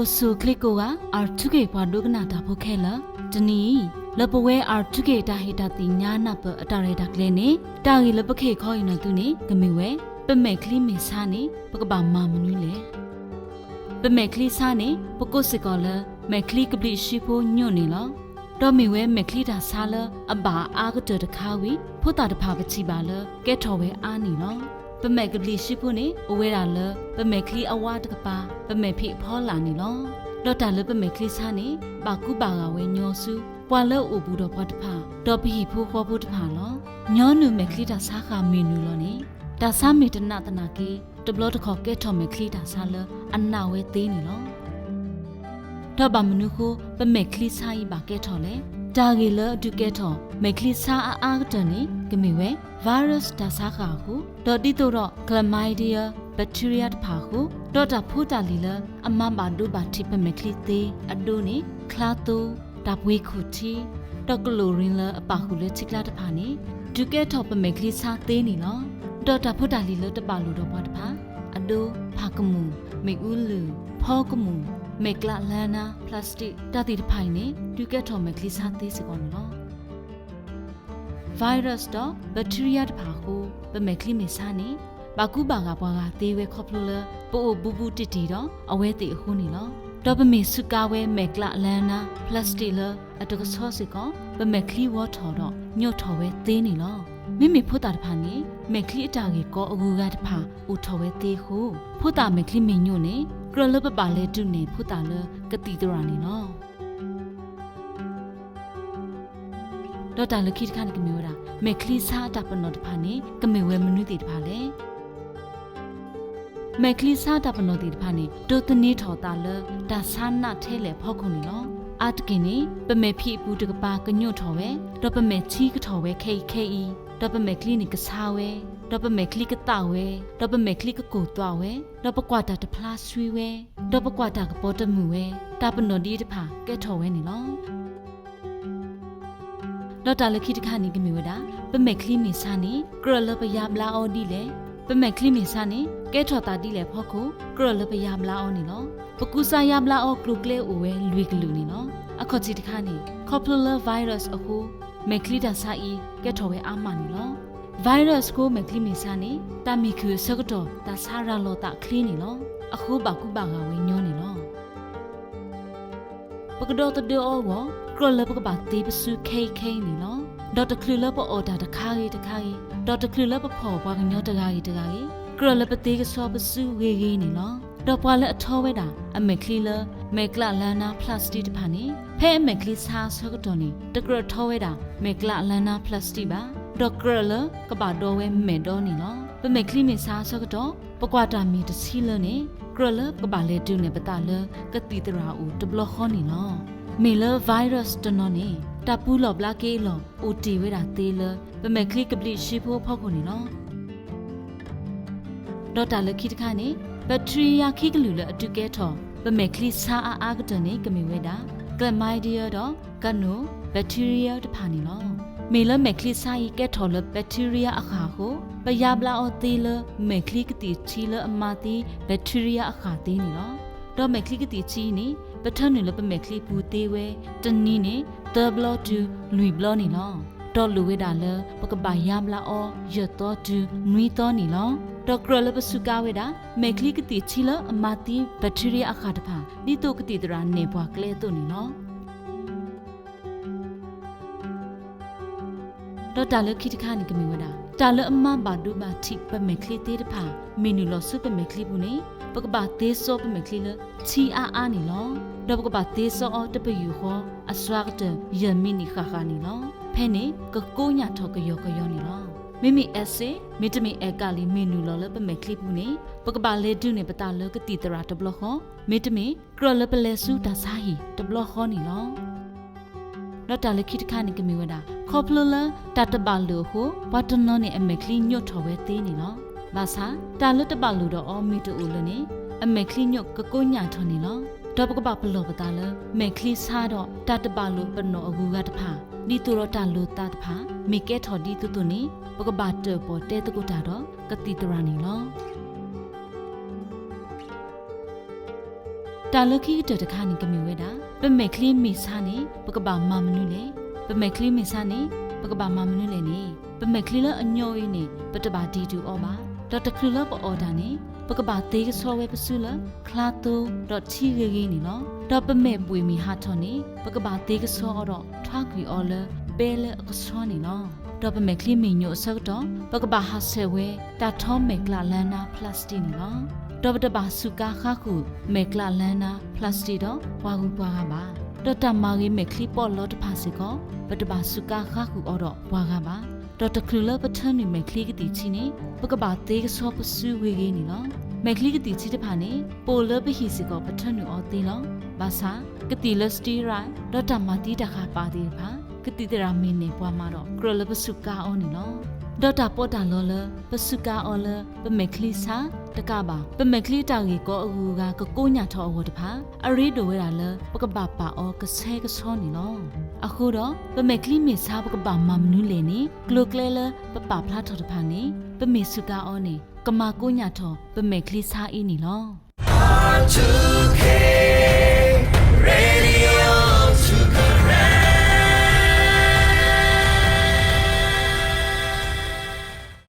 အိၣ်ဆူၣ်အိၣ်ချ့ကိးဂၤ R two K ပှၤဒိကနၣ်တၢ်ဖိခဲလၢာ်, တနံၤအံၤ လၢပဝဲ R two K တၢ်ဟ့ၣ်တၢ်သ့ၣ်ညါနၢ်ပၢၢ်အတၢ်ရဲၣ်တၢ်ကျဲၤန့ၣ် တၢ်ဂ့ၢ်လၢပကဟ့ၣ်ခီအံၤနီၢ်သုန့ၣ် ကမ့ၢ်ဝဲ ပမဲာ်ချံမ့ၢ်ဆါန့ၣ် ပကဘၣ်မၤမနုၤလဲၣ်. ပမဲာ်ချံဆါန့ၣ် ပကိးစ့ၢ်ကီးလၢ မဲာ်ချံကဘျံးရှံဖိညိၣ်န့ၣ်လီၤ. ဒီးမ့ၢ်ဝဲမဲာ်ချံတၢ်ဆါလၢအဘၣ်အါကတၢၢ်တခါဝံၤ ဖိသၣ်တဖၣ်ပထံၣ်ဘၣ်လၢကဲထီၣ်ဝဲအါန့ၣ်လီၤ. ပမဲာ်ကဘျံးရှံဖိန့ၣ် အိၣ်ဝဲဒၣ်လၢ ပမဲာ်ချံအဝါတကပၤ ပမဲာ်ဖံးအဖီလာ်န့ၣ်လီၤ. ဒီးတၢ်လၢပမဲာ်ချံဆါန့ၣ် ဘၣ်ကူဘၣ်ဂာ်ဝဲညီဆူ ပှၤလၢအအိၣ်ဘူးဒီးပှၤတဖၣ် ဒီးပဟံၣ်ဖိဃီဖိတဖၣ်လီၤ. ညီနုၢ်မဲာ်ချံတၢ်ဆါဃၣ်မ့ၢ်နုာ်လီၤန့ၣ် တၢ်ဆါမ့ၢ်တနးသနာ်က့ တဘျီတခီၣ်ကဲထီၣ်မဲာ်ချံတၢ်ဆါလၢအနးဝဲသ့န့ၣ်လီၤ. ဒီးဘၣ်မနုၤဃိ ပမဲာ်ချံဆါအံၤဘၣ်ကဲထီၣ်လဲၣ်. တၢ်ဂ့ၢ်လၢအဒုးကဲထီၣ် မဲာ်ချံဆါအါအါကတၢၢ်န့ၣ် ကမ့ၢ်ဝဲ virus တၢ်ဆါဃၣ်အဃိ ဒီးဒ်သိးဒီး chlamydia bacteria တဖၣ်အဃိ ဒီးတၢ်ဖိတၢ်လံၤလၢအမၤဘၣ်ဒိဘၣ်ထံးပမဲာ်ချံသ့ အဒိန့ၣ် ချါသိ, တၢ်ပှ့ၤခူၣ်ထံ, ဒီးကလိၣ်ရ့လၢအပာ်ဃုာ်လၢထံကျါတဖၣ်န့ၣ် ဒုးကဲထီၣ်ပမဲာ်ချံဆါသ့န့ၣ်လီၤ. ဒီးတၢ်ဖိတၢ်လံၤလၢတဘၣ်လိာ်ဒီးပှၤတဖၣ် အဒိ, ဖးကမူၣ်, မ့ၣ်အူလုၢ်, ဖီကမူၣ်, မဲာ်ကျးလါနါ, plastic တၢ်သ့ၣ်တဖၣ်အံၤန့ၣ် ဒုးကဲထီၣ်မဲာ်ချံဆါသ့စ့ၢ်ကီးန့ၣ်လီၤ. virus ဒီး bacteria တဖၣ်အဃိ ပမဲာ်ချံမ့ၢ်ဆါန့ၣ် ဘၣ်ကူဘၣ်ဂာ်ပှၤဂၤသ့ဝဲခီဖျိလၢ ပအိၣ်ဘူးဘူးတံၢ်တံၢ်ဒီး အဝဲသ့ၣ်အဃိန့ၣ်လီၤ. ဒီးပမ့ၢ်စူးကါဝဲမဲာ်ကျးလါနါ plastic လၢအတကဆှီစ့ၢ်ကီး ပမဲာ်ချံဝီထီၣ်ဒီးညိးထီၣ်ဝဲသ့န့ၣ်လီၤ. မ့မ့ၢ်ဖိသၣ်တဖၣ်န့ၣ် မဲာ်ချံအတၢ်ဂ့ၢ်ကီအဂုၤအဂၤတဖၣ်အိၣ်ထီၣ်ဝဲသ့အဃိ ဖိသၣ်မဲာ်ချံမ့ၢ်ညိးန့ၣ် ကြၢးလၢပဘၣ်လဲၤဒုးနဲၣ်ဖိသၣ်လၢကသံၣ်သရၣ်န့ၣ်လီၤ. ဒီးတၢ်လၢခံတခါန့ၣ်ကမ့ၢ်ဝဲဒၣ် မဲာ်ချံဆါအတၢ်ပနီၣ်တဖၣ်န့ၣ် ကမ့ၢ်ဝဲမနုၤသ့ၣ်တဖၣ်လဲၣ်. မဲာ်ချံဆါအတၢ်ပနီၣ်သ့ၣ်တဖၣ်န့ၣ် ဒိးသန့ၤထီၣ်အသးလၢတၢ်ဆါနးထဲလဲၣ်အဖီခိၣ်န့ၣ်လီၤ. အါတက့ၢ်န့ၣ် ပမဲာ်ဖံးအပူၤတကပၤကညိးထီၣ်ဝဲ, ဒီးပမဲာ်ထံကထီၣ်ဝဲခဲအံၤခဲအံၤ, ဒီးပမဲာ်ချံန့ၣ်ကဆါဝဲ, ဒီးပမဲာ်ချံကသးဝဲ, ဒီးပမဲာ်ချံကကိၢ်သွးဝဲ, ဒီးပကွၢ်တၢ်တဖျါဆှံဝဲ, ဒီးပကွၢ်တၢ်ကပီၤတမုာ်ဝဲ, တၢ်ပနီၣ်ဒ်အံၤတဖၣ်ကဲထီၣ်ဝဲန့ၣ်လီၤ. ဒီးတၢ်လၢခံတခါန့ၣ်ကမ့ၢ်ဝဲဒၣ် ပမဲာ်ချံမ့ၢ်ဆါန့ၣ် ကြၢးလၢပယါဘျါအီၤဒ်လဲၣ်. ပမဲာ်ချံမ့ၢ်ဆါန့ၣ် ကဲထီၣ်သးဒ်လဲၣ်အဖီခိၣ် ကြၢးလၢပယါဘျါအီၤန့ၣ်လီၤ. ပကူစါယါဘျါအီၤကျိၤကျဲအိၣ်ဝဲလွံၢ်ကလုာ်န့ၣ်လီၤ. အခီၣ်ထံးတခါန့ၣ် ခီဖျိလၢ virus အဃိ မဲာ်ချံတၢ်ဆါအံၤကဲထီၣ်ဝဲအါမးန့ၣ်လီၤ. virus အဃိမဲာ်ချံမ့ၢ်ဆါန့ၣ် တၢ်မံၤခုၣ်အဆၢကတီၢ် တၢ်ဆါရၤလီၤသးချ့န့ၣ်လီၤ. အဃိဘၣ်ကူဘၣ်ဂာ်ဝဲညီန့ၣ်လီၤ. ပကဒီသဒၢအီၤအဂီၢ် ကြၢးလၢပကဘၣ်သ့ပစုခဲအံၤခဲအံၤန့ၣ်လီၤ. ဒီးတချုးလၢပအီၣ်တၢ်တခါဂ့ၤတခါဂ့ၤ, ဒီးတချုးလၢပဖီၣ်ပှၤကညီတဂၤဂ့ၤတဂၤဂ့ၤ, ကြၢးလၢပသ့ကဆှီပစုဂ့ၤဂ့ၤန့ၣ်လီၤ. ဒီးပှၤလၢအထီဝဲဒၣ် အမဲာ်ချံလၢ မဲာ်ကျးလါနါ plastic တဖၣ်န့ၣ် ဖဲအမဲာ်ချံဆါအဆၢကတီၢ်န့ၣ် တကြၢးထီဝဲဒၣ် မဲာ်ကျးလါနါ plastic ဘၣ်, ဒီးကြၢးလၢကဘၣ်ဒီဝဲမဲာ်ဒီန့ၣ်လီၤ. ပမဲာ်ချံမ့ၢ်ဆါအဆၢကတီၢ် ပကွၢ်တၢ်မ့ၢ်တဆံလၢန့ၣ် ကြၢးလၢပကဘၣ်လဲၤဒုးနဲၣ်ပသးလၢကသံၣ်သရၣ်အအိၣ်တဘျီဃီန့ၣ်လီၤ. မ့ၢ်လၢ virus တနီၤန့ၣ် တၢ်ပူၤလီၢ်ဘျါက့ၤအလီၢ် အိၣ်တ့ၢ်ဝဲဒၣ်သ့လၢ ပမဲာ်ချံကဘျံးရှံဖိအဖီခိၣ်န့ၣ်လီၤ. ဒီးတၢ်လၢခံတခါန့ၣ် bacteria ခံကလုာ်လၢအဒုးကဲထီၣ် ပမဲာ်ချံဆါအါအါကတၢၢ်န့ၣ် ကမ့ၢ်ဝဲဒၣ် chlamydia ဒီး cyanobacteria တဖၣ်န့ၣ်လီၤ. မ့ၢ်လၢမဲာ်ချံဆါအံၤကဲထီၣ်လၢ bacteria အဃၢ်အဃိ ပယါဘျါအီၤသ့လၢမဲာ်ချံကသံၣ်ထံလၢအမၤသံ bacteria အဃၢ်သ့န့ၣ်လီၤ. ဒီးမဲာ်ချံကသံၣ်ထံအံၤန့ၣ် ပထၢနုာ်လၢပမဲာ်ချံပူၤသ့ဝဲ တနံၤန့ၣ် သၢဘျီတုၤလွံၢ်ဘျီန့ၣ်လီၤ. ဒီးလိၣ်ဝဲဒၣ်လၢပကဘၣ်ယါဘျါအီၤ ယဲၢ်သီတုၤနွံသီန့ၣ်လီၤ. ဒီးကြၢးလၢပစူးကါဝဲဒၣ် မဲာ်ချံကသံၣ်ထံလၢအမၤသံ bacteria အဃၢ်တဖၣ် ဒ်သိးကသံၣ်သရၣ်နဲၣ်ပှၤကျဲအသိးန့ၣ်လီၤ. ဒီးတၢ်လၢခံတခါန့ၣ်ကမ့ၢ်ဝဲဒၣ် တၢ်လၢအမၤဘၣ်ဒိဘၣ်ထံးပမဲာ်ချံသ့တဖၣ် မ့ၢ်နုာ်လီၤဆူပမဲာ်ချံပူၤန့ၣ် ပကဘၣ်သ့စီပမဲာ်ချံလၢထံအါအါန့ၣ်လီၤ. ဒီးပကဘၣ်သ့စီအီၤတပယူာ်ဃီ အစှၤကတၢၢ် ယဲၢ်မံးနံးဃၣ်ဃၣ်န့ၣ်လီၤ. ဖဲန့ၣ် ကကိညၣ်ထီၣ်ကယီကယီန့ၣ်လီၤ. မ့မ့ၢ် acid မ့တမ့ၢ် alkali မ့ၢ်နုာ်လီၤလၢပမဲာ်ချံပူၤန့ၣ် ပကဘၣ်လဲၤဒုးနဲၣ်ပသးလၢကသံၣ်သရၣ်တဘျီဃီ, မ့တမ့ၢ် ကြၢးလၢပလဲၤဆူတၢ်ဆါဟံၣ်တဘျီဃီန့ၣ်လီၤ. ဒီးတၢ်လၢခံတခါန့ၣ်ကမ့ၢ်ဝဲဒၣ် ခီဖျိလၢတၢ်တဘၣ်လိာ်အဃိ ပှၤတနီၤန့ၣ်အမဲာ်ချံညိးထီၣ်ဝဲသ့န့ၣ်လီၤ. ဘၣ်ဆၣ် တၢ်လၢတဘၣ်လိာ်ဒီးအီၤမ့ၢ်တအိၣ်လၢၤန့ၣ် အမဲာ်ချံညိးကကိညၣ်ထီၣ်န့ၣ်လီၤ. ဒီးပကဘၣ်ပလီၢ်ပသးလၢ မဲာ်ချံဆါဒီးတၢ်တဘၣ်လိာ်ပနီၣ်အဂုၤအဂၤတဖၣ် ဒ်သိးဒီးတၢ်လိာ်သးတဖၣ် မ့ၢ်ကဲထီၣ်ဒ်သိးသိးန့ၣ် ပကဘၣ်တၢၣ်ပီၣ်တဲသကိးတၢ်ဒီးကသံၣ်သရၣ်န့ၣ်လီၤ. တၢ်လၢခံကတၢၢ်တခါန့ၣ် ကမ့ၢ်ဝဲဒၣ် ပမဲာ်ချံမ့ၢ်ဆါန့ၣ် ပကဘၣ်မၤမနုၤလဲၣ်. ပမဲာ်ချံမ့ၢ်ဆါန့ၣ် ပကဘၣ်မၤမနုၤလဲၣ်န့ၣ် ပမဲာ်ချံလၢအညိအံၤန့ၣ် ပတဘၣ်ဒံးတုၤအီၤဘၣ်. ဒီးတချုးလၢပအီၣ်တၢ်န့ၣ် ပကဘၣ်သ့ကဆှီဝဲပစုလၢ ချါသိဒီးထံဂ့ၤဂ့ၤန့ၣ်လီၤ. ဒီးပမဲာ်ဘှ့ၣ်မ့ၢ်ဟးထီၣ်န့ၣ် ပကဘၣ်သ့ကဆှီအီၤဒီးထွါကွံာ်အီၤလၢ ဘဲလၢအကဆှီန့ၣ်လီၤ. ဒီးပမဲာ်ချံမ့ၢ်ညိးအဆၢကတီၢ် ပကဘၣ်ဟးဆှဲးဝဲ တၢ်ထီမဲာ်ကျးလၢနါ plastic န့ၣ်လီၤ. ဒီးပတဘၣ်စူးကါဃါဃုာ် မဲာ်ကျးလၢနါ plastic ဒီးပှၤဂုၤပှၤဂၤဘၣ်. ဒီးတၢ်မၤဂ့ၤမဲာ်ချံပီးလီတဖၣ်စ့ၢ်ကီး ပတဘၣ်စူးကါဃါဃုာ်အီၤဒီးပှၤဂၤဘၣ်. ဒီးတချုးလၢပထၢနုာ်မဲာ်ချံကသံၣ်ထံန့ၣ် ပကဘၣ်သ့ကဆှီပစုဂ့ၤဂ့ၤန့ၣ်လီၤ. မဲာ်ချံကသံၣ်ထံတဖၣ်န့ၣ် ပအိၣ်လၢပဟံၣ်စ့ၢ်ကီး ပထၢနုာ်အီၤသ့လီၤ. ဘၣ်ဆၣ် ကသံၣ်လၢ steroid ဒီးတၢ်မၤသံတၢ်ဃၢ်ပာ်သ့ၣ်တဖၣ် ကသံၣ်သရၣ်မ့ၢ်နဲၣ်ပှၤမၤဒီး ကြၢးလၢပစူးကါအီၤန့ၣ်လီၤ. ဒီးတၢ်ပီးတၢ်လီလၢ ပစူးကါအီၤလၢ ပမဲာ်ချံဆါတကးဘၣ် ပမဲာ်ချံအတၢ်ဂ့ၢ်ကီအဂုၤအဂၤကကိညၣ်ထီၣ်အဂီၢ်တဖၣ် အရ့ဒိၣ်ဝဲဒၣ်လၢ ပကဘၣ်ပာ်အီၤကဆှဲကဆှီန့ၣ်လီၤ. အဃိဒီး ပမဲာ်ချံမ့ၢ်ဆါပကဘၣ်မၤမနုၤလဲၣ်န့ၣ် ကျိၤကျဲလၢပပာ်ဖျါထီၣ်တဖၣ်န့ၣ် ပမ့ၢ်စူးကါအီၤန့ၣ် ကမၤကိညၣ်ထီၣ်ပမဲာ်ချံဆါအံၤန့ၣ်လီၤ.